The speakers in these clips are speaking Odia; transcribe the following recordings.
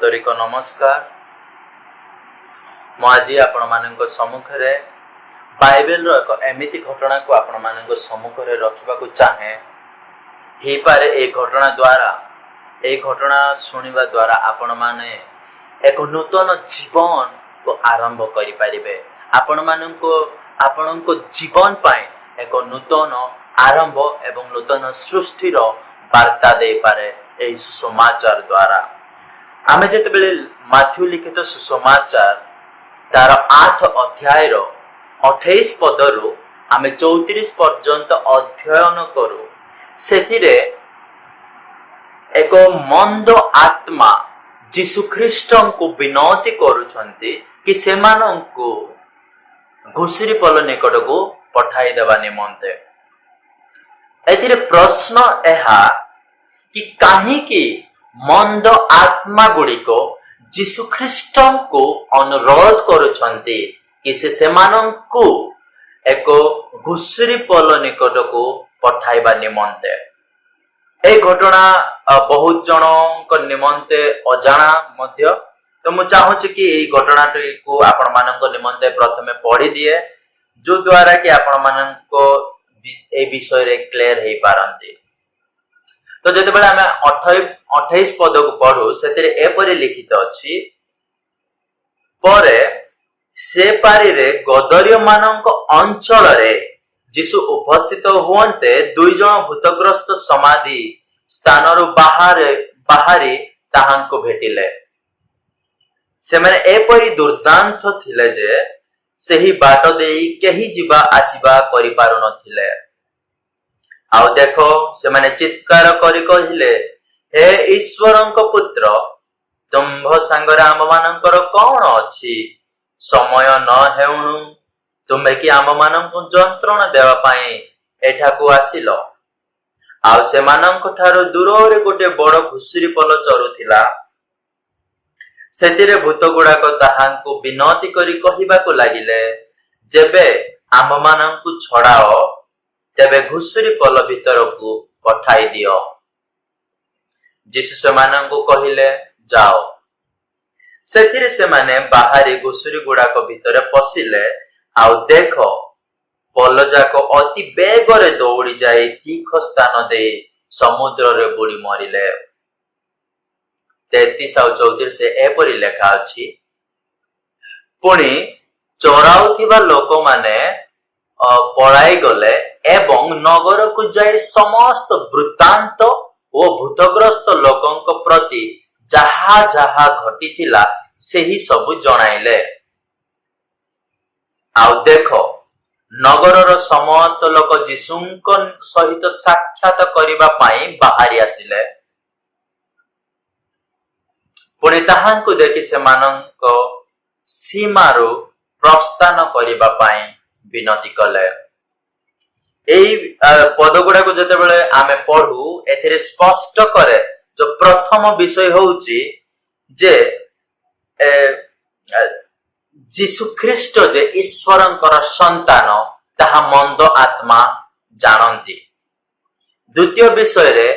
ଆନ୍ତରିକ ନମସ୍କାର। ମୁଁ ଆଜି ଆପଣମାନଙ୍କ ସମ୍ମୁଖରେ ବାଇବେଲର ଏକ ଏମିତି ଘଟଣାକୁ ଆପଣମାନଙ୍କ ସମ୍ମୁଖରେ ରଖିବାକୁ ଚାହେଁ। ହେଇପାରେ ଏଇ ଘଟଣା ଦ୍ୱାରା, ଏଇ ଘଟଣା ଶୁଣିବା ଦ୍ୱାରା ଆପଣମାନେ ଏକ ନୂତନ ଜୀବନକୁ ଆରମ୍ଭ କରିପାରିବେ। ଆପଣଙ୍କ ଜୀବନ ପାଇଁ ଏକ ନୂତନ ଆରମ୍ଭ ଏବଂ ନୂତନ ସୃଷ୍ଟିର ବାର୍ତ୍ତା ଦେଇପାରେ ଏହି ସୁସମାଚାର ଦ୍ୱାରା। ଆମେ ଯେତେବେଳେ ମାଥ୍ୟୁ ଲିଖିତ ସୁସମାଚାର ତାର 8 ଅଧ୍ୟାୟର 28 ପଦରୁ ଆମେ 34 ପର୍ଯ୍ୟନ୍ତ ଅଧ୍ୟୟନ କରୁ, ସେଥିରେ ଏକ ମନ୍ଦ ଆତ୍ମା ଯୀଶୁଖ୍ରୀଷ୍ଟଙ୍କୁ ବିନତି କରୁଛନ୍ତି କି ସେମାନଙ୍କୁ ଘୁଷୁରି ପଲ ନିକଟକୁ ପଠାଇ ଦେବା ନିମନ୍ତେ। ଏଥିରେ ପ୍ରଶ୍ନ ଏହା କି କାହିଁକି ମନ୍ଦ ଆତ୍ମା ଗୁଡ଼ିକ ଯୀଶୁଖ୍ରୀଷ୍ଟଙ୍କୁ ଅନୁରୋଧ କରୁଛନ୍ତି କି ସେ ସେମାନଙ୍କୁ ଏକ ଘୁଷୁରି ପଲ ନିକଟକୁ ପଠାଇବା ନିମନ୍ତେ? ଏଇ ଘଟଣା ବହୁତ ଜଣଙ୍କ ନିମନ୍ତେ ଅଜାଣା ମଧ୍ୟ। ତ ମୁଁ ଚାହୁଁଛି କି ଏଇ ଘଟଣାଟିକୁ ଆପଣମାନଙ୍କ ନିମନ୍ତେ ପ୍ରଥମେ ପଢି ଦିଏ, ଯୋଉ ଦ୍ୱାରା କି ଆପଣମାନଙ୍କ ଏଇ ବିଷୟରେ କ୍ଲିୟର ହେଇପାରନ୍ତି। ତ ଯେତେବେଳେ ଆମେ 28 ପଦକୁ ପଢୁ, ସେଥିରେ ଏପରି ଲିଖିତ ଅଛି, "ପରେ ସେ ପାରିରେ ଗଦରୀୟ ମାନଙ୍କ ଅଞ୍ଚଳରେ ଯୀଶୁ ଉପସ୍ଥିତ ହୁଅନ୍ତେ, ଦୁଇ ଜଣ ଭୂତଗ୍ରସ୍ତ ସମାଧି ସ୍ଥାନରୁ ବାହାରେ ବାହାରି ତାହାଙ୍କୁ ଭେଟିଲେ। ସେମାନେ ଏପରି ଦୁର୍ଦ୍ଦାନ୍ତ ଥିଲେ ଯେ ସେହି ବାଟ ଦେଇ କେହି ଯିବା ଆସିବା କରିପାରୁନଥିଲେ। ଆଉ ଦେଖ, ସେମାନେ ଚିତ୍କାର କରି କହିଲେ, 'ହେ ଈଶ୍ୱରଙ୍କ ପୁତ୍ର, ତୁମ୍ଭ ସାଙ୍ଗରେ ଆମ୍ଭମାନଙ୍କର କଣ ଅଛି? ସମୟ ନ ହେଉଣୁ ତୁମ୍ଭେ କି ଆମ୍ଭମାନଙ୍କୁ ଯନ୍ତ୍ରଣା ଦେବା ପାଇଁ ଏଠାକୁ ଆସିଲ?' ଆଉ ସେମାନଙ୍କ ଠାରୁ ଦୂରରେ ଗୋଟେ ବଡ ଘୁଷୁରି ପଲ ଚରୁଥିଲା। ସେଥିରେ ଭୂତ ଗୁଡାକ ତାହାଙ୍କୁ ବିନତି କରି କହିବାକୁ ଲାଗିଲେ, 'ଯେବେ ଆମ୍ଭମାନଙ୍କୁ ଛଡାଅ, ତେବେ ଘୁଷୁରି ପଲ ଭିତରକୁ ପଠାଇ ଦିଅ।' ଯୀଶୁ ସେମାନଙ୍କୁ କହିଲେ, 'ଯାଅ।' ସେଥିରେ ସେମାନେ ବାହାରି ଘୁଷୁରି ଗୁଡାକ ଭିତରେ ପଶିଲେ। ଆଉ ଦେଖ, ପଲଯାକ ଅତି ବେଗରେ ଦୌଡ଼ି ଯାଇ ତୀଖ ସ୍ଥାନ ଦେଇ ସମୁଦ୍ରରେ ବୁଡି ମରିଲେ।" 33 ଆଉ 34 ଏପରି ଲେଖା ଅଛି, "ପୁଣି ଚରାଉଥିବା ଲୋକମାନେ ପଳାଇ ଗଲେ ଏବଂ ନଗରକୁ ଯାଇ ସମସ୍ତ ବୃତ୍ତାନ୍ତ ଓ ଭୂତଗ୍ରସ୍ତ ଲୋକଙ୍କ ପ୍ରତି ଯାହା ଯାହା ଘଟିଥିଲା, ସେହି ସବୁ ଜଣାଇଲେ। ଆଉ ଦେଖ, ନଗରର ସମସ୍ତ ଲୋକ ଯୀଶୁଙ୍କ ସହିତ ସାକ୍ଷାତ କରିବା ପାଇଁ ବାହାରି ଆସିଲେ। ପୁଣି ତାହାଙ୍କୁ ଦେଖି ସେମାନଙ୍କ ସୀମାରୁ ପ୍ରସ୍ଥାନ କରିବା ପାଇଁ ବିନତି କଲେ।" ଏଇ ପଦ ଗୁଡାକୁ ଯେତେବେଳେ ଆମେ ପଢୁ, ଏଥିରେ ସ୍ପଷ୍ଟ କରେ ଯୋଉ ପ୍ରଥମ ବିଷୟ ହଉଛି ଯେ ଯୀଶୁ ଖ୍ରୀଷ୍ଟ ଯେ ଈଶ୍ୱରଙ୍କର ସନ୍ତାନ, ତାହା ମନ୍ଦ ଆତ୍ମା ଜାଣନ୍ତି। ଦ୍ୱିତୀୟ ବିଷୟରେ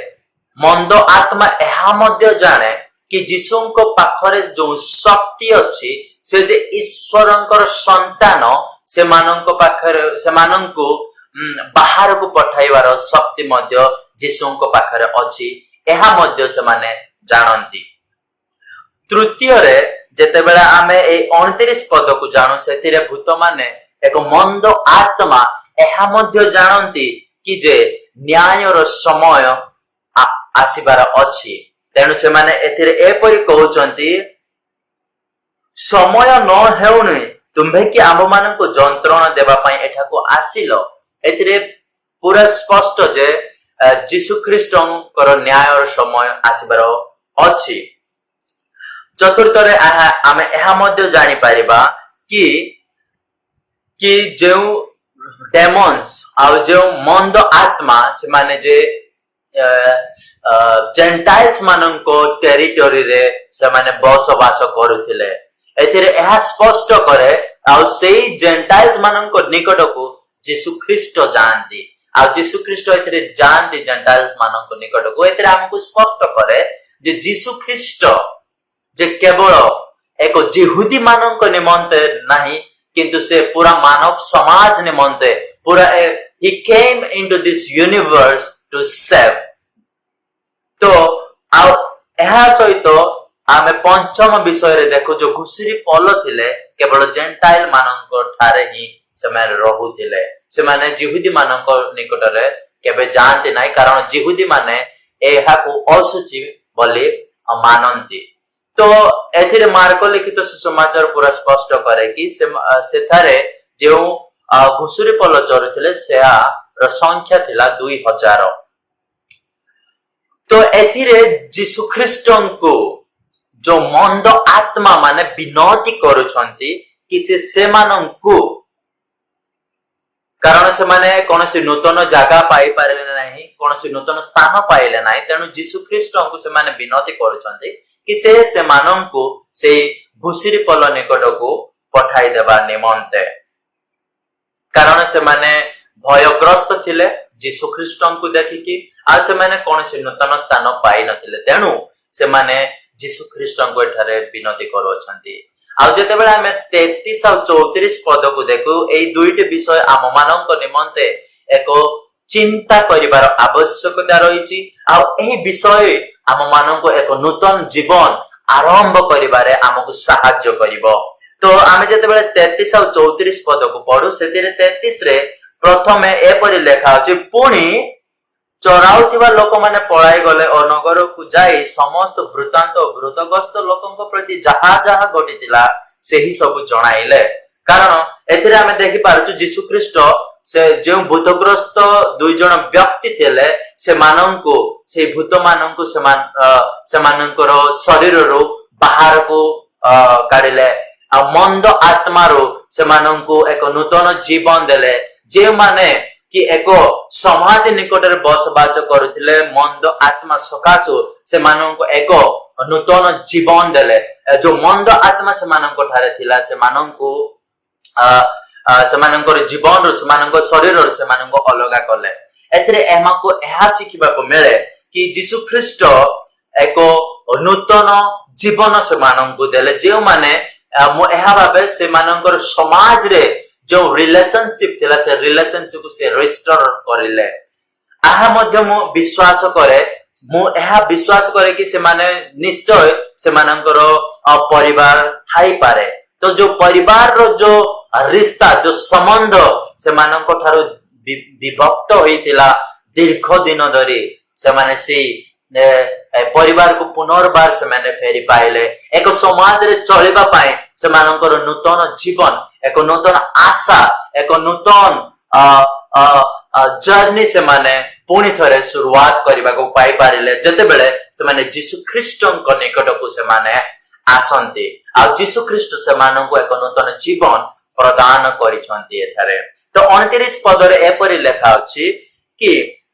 ମନ୍ଦ ଆତ୍ମା ଏହା ମଧ୍ୟ ଜାଣେ କି ଯୀଶୁଙ୍କ ପାଖରେ ଯୋଉ ଶକ୍ତି ଅଛି, ସେ ଯେ ଈଶ୍ୱରଙ୍କର ସନ୍ତାନ, ସେମାନଙ୍କ ପାଖରେ ସେମାନଙ୍କୁ ବାହାରକୁ ପଠାଇବାର ଶକ୍ତି ମଧ୍ୟ ଯୀଶୁଙ୍କ ପାଖରେ ଅଛି, ଏହା ମଧ୍ୟ ସେମାନେ ଜାଣନ୍ତି। ତୃତୀୟରେ ଯେତେବେଳେ ଆମେ ଏଇ 29 ପଦକୁ ଜାଣୁ, ସେଥିରେ ଭୂତମାନେ, ଏକ ମନ୍ଦ ଆତ୍ମା ଏହା ମଧ୍ୟ ଜାଣନ୍ତି କି ଯେ ନ୍ୟାୟର ସମୟ ଆସିବାର ଅଛି। ତେଣୁ ସେମାନେ ଏଥିରେ ଏପରି କହୁଛନ୍ତି, "ସମୟ ନ ହେଉଣି ତୁମ୍ଭେ କି ଆମ୍ଭମାନଙ୍କୁ ଯନ୍ତ୍ରଣା ଦେବା ପାଇଁ ଏଠାକୁ ଆସିଲ?" ଏଥିରେ ପୁରା ସ୍ପଷ୍ଟ ଯେ ଯୀଶୁ ଖ୍ରୀଷ୍ଟଙ୍କର ନ୍ୟାୟର ସମୟ ଆସିବାର ଅଛି। ଚତୁର୍ଥରେ ଆମେ ଏହା ମଧ୍ୟ ଜାଣିପାରିବା କି ଯେଉଁ ଡେମନ୍ସ ଆଉ ଯେଉଁ ମନ୍ଦ ଆତ୍ମା, ସେମାନେ ଯେ ଜେଣ୍ଟାଇଲ୍ସ ମାନଙ୍କ ଟେରିଟୋରିରେ ସେମାନେ ବସବାସ କରୁଥିଲେ, ଏଥିରେ ଏହା ସ୍ପଷ୍ଟ କରେ। ଆଉ ସେଇ ଜେଣ୍ଟାଇଲ୍ସ ମାନଙ୍କ ନିକଟକୁ ଯୀଶୁ ଖ୍ରୀଷ୍ଟ ଯାଆନ୍ତି। ଆଉ ଯୀଶୁ ଖ୍ରୀଷ୍ଟ ଏଥିରେ ଯାଆନ୍ତି ଜେଣ୍ଟାଇଲ୍ସ ମାନଙ୍କ ନିକଟକୁ। ଏଥିରେ ଆମକୁ ସ୍ପଷ୍ଟ କରେ ଯେ ଯୀଶୁ ଖ୍ରୀଷ୍ଟ ଯେ କେବଳ ଏକ ଜିହୁଦୀ ମାନଙ୍କ ନିମନ୍ତେ ନାହିଁ, କିନ୍ତୁ ସେ ପୁରା ମାନବ ସମାଜ ନିମନ୍ତେ ପୁରା, he came into this universe to save. ତ ଆଉ ଏହା ସହିତ ଆମେ ପଞ୍ଚମ ବିଷୟରେ ଦେଖୁ, ଯୋଉ ଘୁଷୁରୀ ପଲ ଥିଲେ, କେବଳ ଜେଣ୍ଟାଇଲ ମାନଙ୍କ ଠାରେ ହିଁ ସେମାନେ ରହୁଥିଲେ। ସେମାନେ ଜିହୁଦୀ ମାନଙ୍କ ନିକଟରେ କେବେ ଯାଆନ୍ତି ନାହିଁ, କାରଣ ଜିହୁଦୀ ମାନେ ଏହାକୁ ଅଶୁଚି ବୋଲି ମାନନ୍ତି। ତ ଏଥିରେ ମାର୍କ ଲିଖିତ ସୁସମାଚାର ପୁରା ସ୍ପଷ୍ଟ କରେ କି ସେଠାରେ ଯେଉଁ ଘୁଷୁରୀ ପଲ ଚରୁଥିଲେ, ସେହାର ସଂଖ୍ୟା ଥିଲା 2000। ତ ଏଥିରେ ଯୀଶୁ ଖ୍ରୀଷ୍ଟଙ୍କୁ ଯୋଉ ମନ୍ଦ ଆତ୍ମା ମାନେ ବିନତି କରୁଛନ୍ତି କି ସେ ସେମାନଙ୍କୁ, କାରଣ ସେମାନେ କୌଣସି ନୂତନ ଜାଗା ପାଇପାରିଲେ ନାହିଁ, କୌଣସି ନୂତନ ସ୍ଥାନ ପାଇଲେ ନାହିଁ, ତେଣୁ ଯୀଶୁ ଖ୍ରୀଷ୍ଟଙ୍କୁ ସେମାନେ ବିନତି କରୁଛନ୍ତି କି ସେ ସେମାନଙ୍କୁ ସେଇ ଘୁଷୁରୀ ପଲ ନିକଟକୁ ପଠାଇ ଦେବା ନିମନ୍ତେ, କାରଣ ସେମାନେ ଭୟଗ୍ରସ୍ତ ଥିଲେ ଯୀଶୁ ଖ୍ରୀଷ୍ଟଙ୍କୁ ଦେଖିକି ଆଉ ସେମାନେ କୌଣସି ନୂତନ ସ୍ଥାନ ପାଇନଥିଲେ। ତେଣୁ ସେମାନେ ଯୀଶୁ ଖ୍ରୀଷ୍ଟଙ୍କୁ ଏଠାରେ ବିନତି କରୁଅଛନ୍ତି। ଆଉ ଯେତେବେଳେ ଆମେ 33 ଆଉ 34 ପଦକୁ ଦେଖୁ, ଏଇ ଦୁଇଟି ବିଷୟ ଆମ ମାନଙ୍କ ନିମନ୍ତେ ଏକ ଚିନ୍ତା କରିବାର ଆବଶ୍ୟକତା ରହିଛି ଆଉ ଏହି ବିଷୟ ଆମ ମାନଙ୍କୁ ଏକ ନୂତନ ଜୀବନ ଆରମ୍ଭ କରିବାରେ ଆମକୁ ସାହାଯ୍ୟ କରିବ। ତ ଆମେ ଯେତେବେଳେ 33 ଆଉ 34 ପଦକୁ ପଢୁ, ସେଥିରେ 33ରେ ପ୍ରଥମେ ଏପରି ଲେଖା ଅଛି, "ପୁଣି ଚରାଉଥିବା ଲୋକମାନେ ପଳାଇ ଗଲେ ଓ ନଗରକୁ ଯାଇ ସମସ୍ତ ବୃତ୍ତାନ୍ତ ଓ ଭୂତଗ୍ରସ୍ତ ଲୋକଙ୍କ ପ୍ରତି ଯାହା ଯାହା ଘଟିଥିଲା, ସେହି ସବୁ ଜଣାଇଲେ।" କାରଣ ଏଥିରେ ଆମେ ଦେଖିପାରୁଛୁ, ଯୀଶୁ ଖ୍ରୀଷ୍ଟ ସେ ଯେଉଁ ଭୂତଗ୍ରସ୍ତ ଦୁଇ ଜଣ ବ୍ୟକ୍ତି ଥିଲେ, ସେମାନଙ୍କୁ, ସେଇ ଭୂତମାନଙ୍କୁ ସେମାନଙ୍କର ଶରୀରରୁ ବାହାରକୁ କାଢିଲେ ଆଉ ମନ୍ଦ ଆତ୍ମାରୁ ସେମାନଙ୍କୁ ଏକ ନୂତନ ଜୀବନ ଦେଲେ। ଯେଉଁମାନେ କି ଏକ ସମାଧି ନିକଟରେ ବସବାସ କରୁଥିଲେ, ମନ୍ଦ ଆତ୍ମା ସକାଶୁ ସେମାନଙ୍କୁ ଏକ ନୂତନ ଜୀବନ ଦେଲେ। ଯୋଉ ମନ୍ଦ ଆତ୍ମା ସେମାନଙ୍କ ଠାରେ ଥିଲା, ସେମାନଙ୍କୁ ଆ, ଆ, ସେମାନଙ୍କର ଜୀବନରୁ, ସେମାନଙ୍କ ଶରୀରରୁ ସେମାନଙ୍କୁ ଅଲଗା କଲେ। ଏଥିରେ ଏହାକୁ ଏହା ଶିଖିବାକୁ ମିଳେ କି ଯୀଶୁ ଖ୍ରୀଷ୍ଟ ଏକ ନୂତନ ଜୀବନ ସେମାନଙ୍କୁ ଦେଲେ, ଯେଉଁମାନେ ମୁଁ ଏହା ଭାବେ, ସେମାନଙ୍କର ସମାଜରେ ଯୋଉ ରିଲେସନସିପ ଥିଲା, ସେ ରିଲେସନସିପ ସେ ରିଷ୍ଟୋର କରିଲେ। ଏହା ମଧ୍ୟ ମୁଁ ବିଶ୍ୱାସ କରେ, ମୁଁ ଏହା ବିଶ୍ୱାସ କରେ କି ସେମାନେ ନିଶ୍ଚୟ ସେମାନଙ୍କର ପରିବାର ଥାଇପାରେ। ତ ଯୋଉ ପରିବାରର ଯୋଉ ରିସ୍ତା, ଯୋଉ ସମ୍ବନ୍ଧ ସେମାନଙ୍କ ଠାରୁ ବିଭକ୍ତ ହୋଇଥିଲା ଦୀର୍ଘ ଦିନ ଧରି, ସେମାନେ ସେଇ ଏ, ଏ, ପରିବାରକୁ ପୁନର୍ବାର ସେମାନେ ଫେରି ପାଇଲେ। ଏକ ସମାଜରେ ଚଳିବା ପାଇଁ ସେମାନଙ୍କର ନୂତନ ଜୀବନ, ଏକ ନୂତନ ଆଶା, ଏକ ନୂତନ ଜର୍ଣ୍ଣି ସେମାନେ ପୁଣି ଥରେ ଶୁରୁଆତ କରିବାକୁ ପାଇପାରିଲେ, ଯେତେବେଳେ ସେମାନେ ଯୀଶୁ ଖ୍ରୀଷ୍ଟଙ୍କ ନିକଟକୁ ସେମାନେ ଆସନ୍ତି ଆଉ ଯୀଶୁ ଖ୍ରୀଷ୍ଟ ସେମାନଙ୍କୁ ଏକ ନୂତନ ଜୀବନ ପ୍ରଦାନ କରିଛନ୍ତି। ଏଠାରେ ତ 29 ପଦରେ ଏପରି ଲେଖା ଅଛି କି,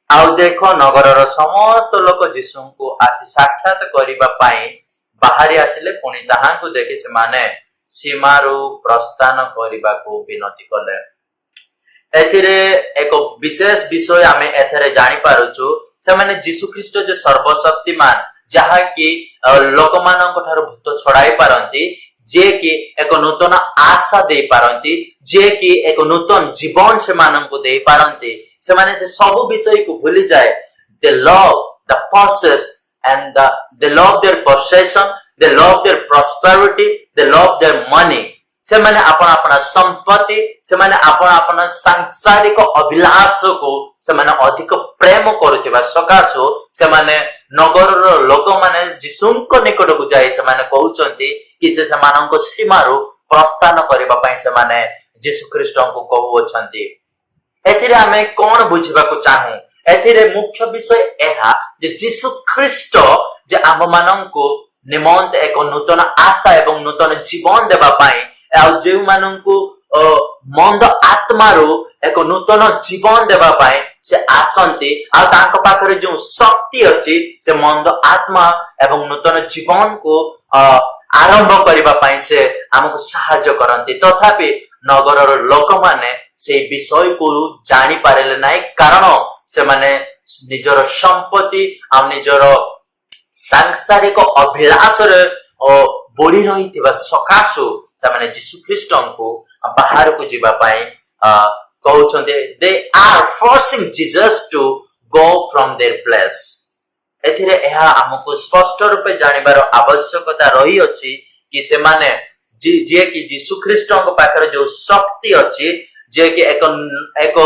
"ଆଉ ଦେଖ, ନଗରର ସମସ୍ତ ଲୋକ ଯୀଶୁଙ୍କୁ ଆସି ସାକ୍ଷାତ କରିବା ପାଇଁ ବାହାରି ଆସିଲେ। ପୁଣି ତାହାଙ୍କୁ ଦେଖି ସେମାନେ ସୀମାରୁ ପ୍ରସ୍ଥାନ କରିବାକୁ ବିନତି କଲେ।" ଏଥିରେ ଏକ ବିଶେଷ ବିଷୟ ଆମେ ଏଥିରେ ଜାଣିପାରୁଛୁ। ସେମାନେ ଯୀଶୁ ଖ୍ରୀଷ୍ଟ ଯେ ସର୍ବଶକ୍ତିମାନ, ଯାହାକି ଲୋକମାନଙ୍କ ଠାରୁ ଭୂତ ଛଡାଇ ପାରନ୍ତି, ଯିଏକି ଏକ ନୂତନ ଆଶା ଦେଇପାରନ୍ତି, ଯିଏକି ଏକ ନୂତନ ଜୀବନ ସେମାନଙ୍କୁ ଦେଇପାରନ୍ତି, ସେମାନେ ସେ ସବୁ ବିଷୟକୁ ଭୁଲିଯାଏ। They love the possess and they love their possession, they love their prosperity, they love their money. ସେମାନେ ଆପଣ ଆପଣା ସମ୍ପତ୍ତି, ସେମାନେ ଆପଣ ଆପଣା ସାଂସାରିକ ଅଭିଳାଷକୁ ସେମାନେ ଅଧିକ ପ୍ରେମ କରୁଥିବା ସକାଶୁ ସେମାନେ ନଗରର ଲୋକମାନେ ଯୀଶୁଙ୍କ ନିକଟକୁ ଯାଇ ସେମାନେ କହୁଛନ୍ତି କି ସେ ସେମାନଙ୍କ ସୀମାରୁ ପ୍ରସ୍ଥାନ କରିବା ପାଇଁ ସେମାନେ ଯୀଶୁ ଖ୍ରୀଷ୍ଟଙ୍କୁ କହୁଅଛନ୍ତି। ଏଥିରେ ଆମେ କଣ ବୁଝିବାକୁ ଚାହୁଁ? ଏଥିରେ ମୁଖ୍ୟ ବିଷୟ ଏହା ଯେ ଯୀଶୁ ଖ୍ରୀଷ୍ଟ ଯେ ଆମମାନଙ୍କୁ ନିମନ୍ତେ ଏକ ନୂତନ ଆଶା ଏବଂ ନୂତନ ଜୀବନ ଦେବା ପାଇଁ ଆଉ ଯେଉଁମାନଙ୍କୁ ମନ୍ଦ ଆତ୍ମାରୁ ଏକ ନୂତନ ଜୀବନ ଦେବା ପାଇଁ ସେ ଆସନ୍ତି ଆଉ ତାଙ୍କ ପାଖରେ ଯେଉଁ ଶକ୍ତି ଅଛି, ସେ ମନ୍ଦ ଆତ୍ମା ଏବଂ ନୂତନ ଜୀବନକୁ ଆରମ୍ଭ କରିବା ପାଇଁ ସେ ଆମକୁ ସାହାଯ୍ୟ କରନ୍ତି। ତଥାପି ନଗରର ଲୋକମାନେ ସେଇ ବିଷୟକୁ ଜାଣିପାରିଲେ ନାହିଁ, କାରଣ ସେମାନେ ନିଜର ସମ୍ପତ୍ତି ଆଉ ନିଜର ସାଂସାରିକ ଅଭିଳାଷରେ ଓ ବୁଡି ରହିଥିବା ସକାଶୁ ସେମାନେ ଯୀଶୁ ଖ୍ରୀଷ୍ଟଙ୍କୁ ବାହାରକୁ ଯିବା ପାଇଁ କହୁଛନ୍ତି। They are forcing Jesus to go from their place. ଏଥିରେ ଏହା ଆମକୁ ସ୍ପଷ୍ଟ ରୂପେ ଜାଣିବାର ଆବଶ୍ୟକତା ରହିଅଛି କି ସେମାନେ ଯିଏକି ଯୀଶୁ ଖ୍ରୀଷ୍ଟଙ୍କ ପାଖରେ ଯୋଉ ଶକ୍ତି ଅଛି, ଯିଏକି ଏକ ଏକ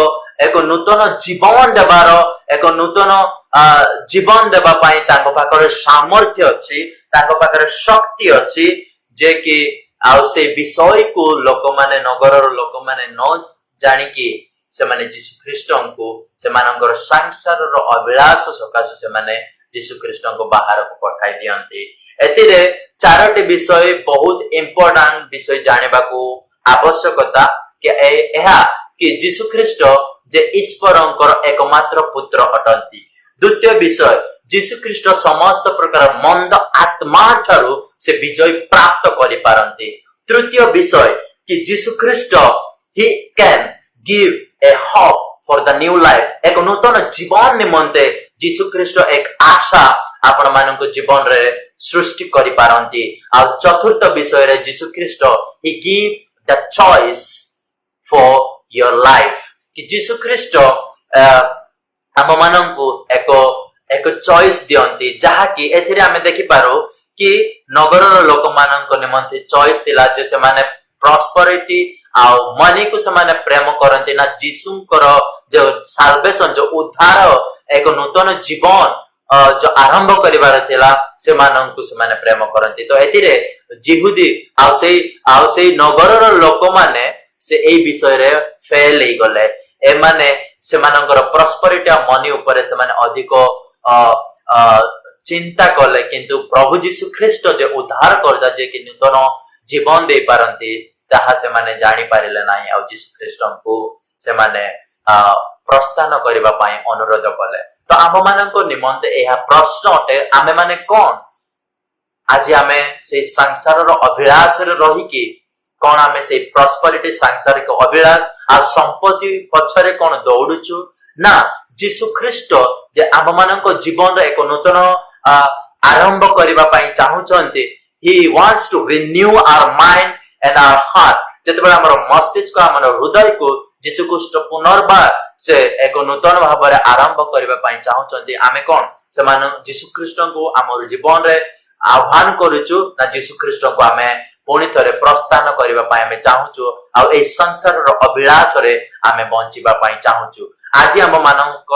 ଏକ ନୂତନ ଜୀବନ ଦେବାର, ଏକ ନୂତନ ଜୀବନ ଦେବା ପାଇଁ ତାଙ୍କ ପାଖରେ ସାମର୍ଥ୍ୟ ଅଛି, ତାଙ୍କ ପାଖରେ ଶକ୍ତି ଅଛି, ଯେ କି ଆଉ ସେଇ ବିଷୟକୁ ଲୋକମାନେ, ନଗରର ଲୋକମାନେ ନ ଜାଣିକି ସେମାନେ ଯୀଶୁ ଖ୍ରୀଷ୍ଟଙ୍କୁ ସେମାନଙ୍କର ସଂସାରର ଅଭିଳାଷ ସକାଶୁ ସେମାନେ ଯୀଶୁ ଖ୍ରୀଷ୍ଟଙ୍କୁ ବାହାରକୁ ପଠାଇ ଦିଅନ୍ତି। ଏଥିରେ ଚାରୋଟି ବିଷୟ, ବହୁତ ଇମ୍ପୋର୍ଟାଣ୍ଟ ବିଷୟ ଜାଣିବାକୁ ଆବଶ୍ୟକତା କି ଏହା କି ଯୀଶୁ ଖ୍ରୀଷ୍ଟ ଯେ ଈଶ୍ୱରଙ୍କର ଏକମାତ୍ର ପୁତ୍ର ଅଟନ୍ତି। ଦ୍ୱିତୀୟ ବିଷୟ, ଯୀଶୁ ଖ୍ରୀଷ୍ଟ ସମସ୍ତ ପ୍ରକାର ମନ୍ଦ ଆତ୍ମା ଠାରୁ ସେ ବିଜୟ ପ୍ରାପ୍ତ କରିପାରନ୍ତି। ତୃତୀୟ ବିଷୟ କି ଯୀଶୁ ଖ୍ରୀଷ୍ଟ, he can give a hope for the new life. ଏକ ନୂତନ ଜୀବନ ନିମନ୍ତେ ଯୀଶୁ ଖ୍ରୀଷ୍ଟ ଏକ ଆଶା ଆପଣ ମାନଙ୍କ ଜୀବନରେ ସୃଷ୍ଟି କରିପାରନ୍ତି। ଆଉ ଚତୁର୍ଥ ବିଷୟରେ, ଯୀଶୁ ଖ୍ରୀଷ୍ଟ, he give the choice for your life, କି ଯୀଶୁ ଖ୍ରୀଷ୍ଟ ଆମମାନଙ୍କୁ ଏକ ଏକ ଚଏସ୍ ଦିଅନ୍ତି, ଯାହାକି ଏଥିରେ ଆମେ ଦେଖିପାରୁ କି ନଗରର ଲୋକମାନଙ୍କ ନିମନ୍ତେ ଚଏସ୍ ଥିଲା ଯେ ସେମାନେ ପ୍ରସ୍ପରିଟି ଆଉ ମନିକୁ ସେମାନେ ପ୍ରେମ କରନ୍ତି ନା ଯୀଶୁଙ୍କର ଯୋଉ ସାଲଭେସନ, ଯୋଉ ଉଦ୍ଧାର, ଏକ ନୂତନ ଜୀବନ ଯୋଉ ଆରମ୍ଭ କରିବାର ଥିଲା, ସେମାନଙ୍କୁ ସେମାନେ ପ୍ରେମ କରନ୍ତି। ତ ଏଥିରେ ଯିହୁଦୀ ଆଉ ସେଇ ନଗରର ଲୋକମାନେ ସେ ଏଇ ବିଷୟରେ ଫେଲ ହେଇଗଲେ। ଏମାନେ ସେମାନଙ୍କର ପ୍ରସ୍ପରିଟି ଆଉ ମନି ଉପରେ ସେମାନେ ଅଧିକ ଅ, ଅ, ଚିନ୍ତା କଲେ, କିନ୍ତୁ ପ୍ରଭୁ ଯୀଶୁ ଖ୍ରୀଷ୍ଟ ଯେ ଉଦ୍ଧାର କର୍ତ୍ତା, ଯେ କି ନୂତନ ଜୀବନ ଦେଇପାରନ୍ତି, ତାହା ସେମାନେ ଜାଣିପାରିଲେ ନାହିଁ। ଆଉ ଯୀଶୁ ଖ୍ରୀଷ୍ଟଙ୍କୁ ସେମାନେ ପ୍ରସ୍ଥାନ କରିବା ପାଇଁ ଅନୁରୋଧ କଲେ। ତ ଆମମାନଙ୍କ ନିମନ୍ତେ ଏହା ପ୍ରଶ୍ନ ଅଟେ, ଆମେମାନେ କଣ ଆଜି ଆମେ ସେଇ ସଂସାରର ଅଭିଳାଷରେ ରହିକି କଣ ଆମେ ସେଇ ପ୍ରସ୍ପରିଟି, ସାଂସାରିକ ଅଭିଳାଷ ଆଉ ସମ୍ପତ୍ତି ପଛରେ କଣ ଦୌଡୁଛୁ, ନା ଯୀଶୁ ଖ୍ରୀଷ୍ଟ ଯେ ଆମମାନଙ୍କ ଜୀବନରେ ଏକ ନୂତନ ଆରମ୍ଭ କରିବା ପାଇଁ ଚାହୁଁଛନ୍ତି? He wants to renew our mind and our heart. ଯେତେବେଳେ ଆମର ମସ୍ତିଷ୍କ, ଆମର ହୃଦୟକୁ ଯୀଶୁ ଖ୍ରୀଷ୍ଟ ପୁନର୍ବାର ସେ ଏକ ନୂତନ ଭାବରେ ଆରମ୍ଭ କରିବା ପାଇଁ ଚାହୁଁଛନ୍ତି, ଆମେ କଣ ସେମାନେ ଯୀଶୁ ଖ୍ରୀଷ୍ଟଙ୍କୁ ଆମର ଜୀବନରେ ଆହ୍ୱାନ କରୁଛୁ, ନା ଯୀଶୁ ଖ୍ରୀଷ୍ଟଙ୍କୁ ଆମେ ପୁଣି ଥରେ ପ୍ରସ୍ଥାନ କରିବା ପାଇଁ ଆମେ ଚାହୁଁଛୁ ଆଉ ଏଇ ସଂସାରର ଅଭିଳାଷରେ ଆମେ ବଞ୍ଚିବା ପାଇଁ ଚାହୁଁଛୁ? ଆଜି ଆମ ମାନଙ୍କ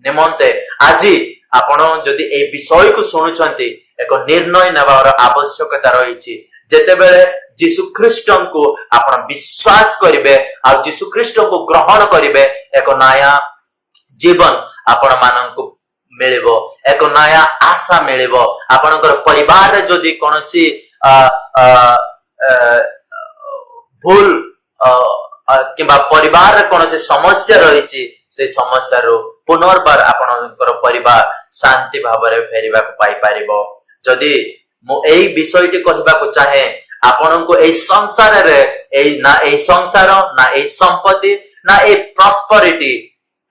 ନିମନ୍ତେ, ଆଜି ଆପଣ ଯଦି ଏଇ ବିଷୟକୁ ଶୁଣୁଛନ୍ତି, ଏକ ନିର୍ଣ୍ଣୟ ନେବାର ଆବଶ୍ୟକତା ରହିଛି। ଯେତେବେଳେ ଯୀଶୁ ଖ୍ରୀଷ୍ଟଙ୍କୁ ଆପଣ ବିଶ୍ୱାସ କରିବେ ଆଉ ଯୀଶୁ ଖ୍ରୀଷ୍ଟଙ୍କୁ ଗ୍ରହଣ କରିବେ, ଏକ ନୟା ଜୀବନ ଆପଣ ମାନଙ୍କୁ ମିଳିବ, ଏକ ନୟା ଆଶା ମିଳିବ। ଆପଣଙ୍କର ପରିବାରରେ ଯଦି କୌଣସି ଅ, ଅ, ଅ, ଭୁଲ କିମ୍ବା ପରିବାରରେ କୌଣସି ସମସ୍ୟା ରହିଛି, ସେ ସମସ୍ୟାରୁ ପୁନର୍ବାର ଆପଣଙ୍କର ପରିବାର ଶାନ୍ତି ଭାବରେ ଫେରିବାକୁ ପାଇପାରିବ। ଯଦି ମୁଁ ଏଇ ବିଷୟଟି କହିବାକୁ ଚାହେଁ ଆପଣଙ୍କୁ, ଏଇ ସଂସାରରେ ଏଇ ନା ଏଇ ସଂସାର, ନା ଏଇ ସମ୍ପତ୍ତି, ନା ଏଇ ପ୍ରସ୍ପରିଟି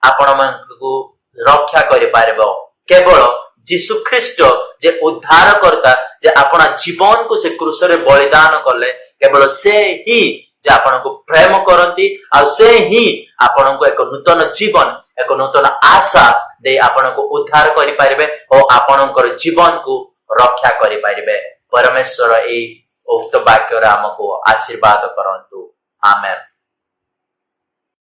ଆପଣମାନଙ୍କୁ ରକ୍ଷା କରିପାରିବ। କେବଳ ଯୀଶୁ ଖ୍ରୀଷ୍ଟ ଯେ ଉଦ୍ଧାରକର୍ତ୍ତା, ଯେ ଆପଣା ଜୀବନକୁ ସେ କ୍ରୁଶରେ ବଳିଦାନ କଲେ, କେବଳ ସେ ହିଁ ଯେ ଆପଣଙ୍କୁ ପ୍ରେମ କରନ୍ତି ଆଉ ସେ ହିଁ ଆପଣଙ୍କୁ ଏକ ନୂତନ ଜୀବନ, ଏକ ନୂତନ ଆଶା ଦେଇ ଆପଣଙ୍କୁ ଉଦ୍ଧାର କରିପାରିବେ ଓ ଆପଣଙ୍କର ଜୀବନକୁ ରକ୍ଷା କରିପାରିବେ। ପରମେଶ୍ୱର ଏଇ ଉକ୍ତ ବାକ୍ୟରେ ଆମକୁ ଆଶୀର୍ବାଦ କରନ୍ତୁ। ଆମେନ୍।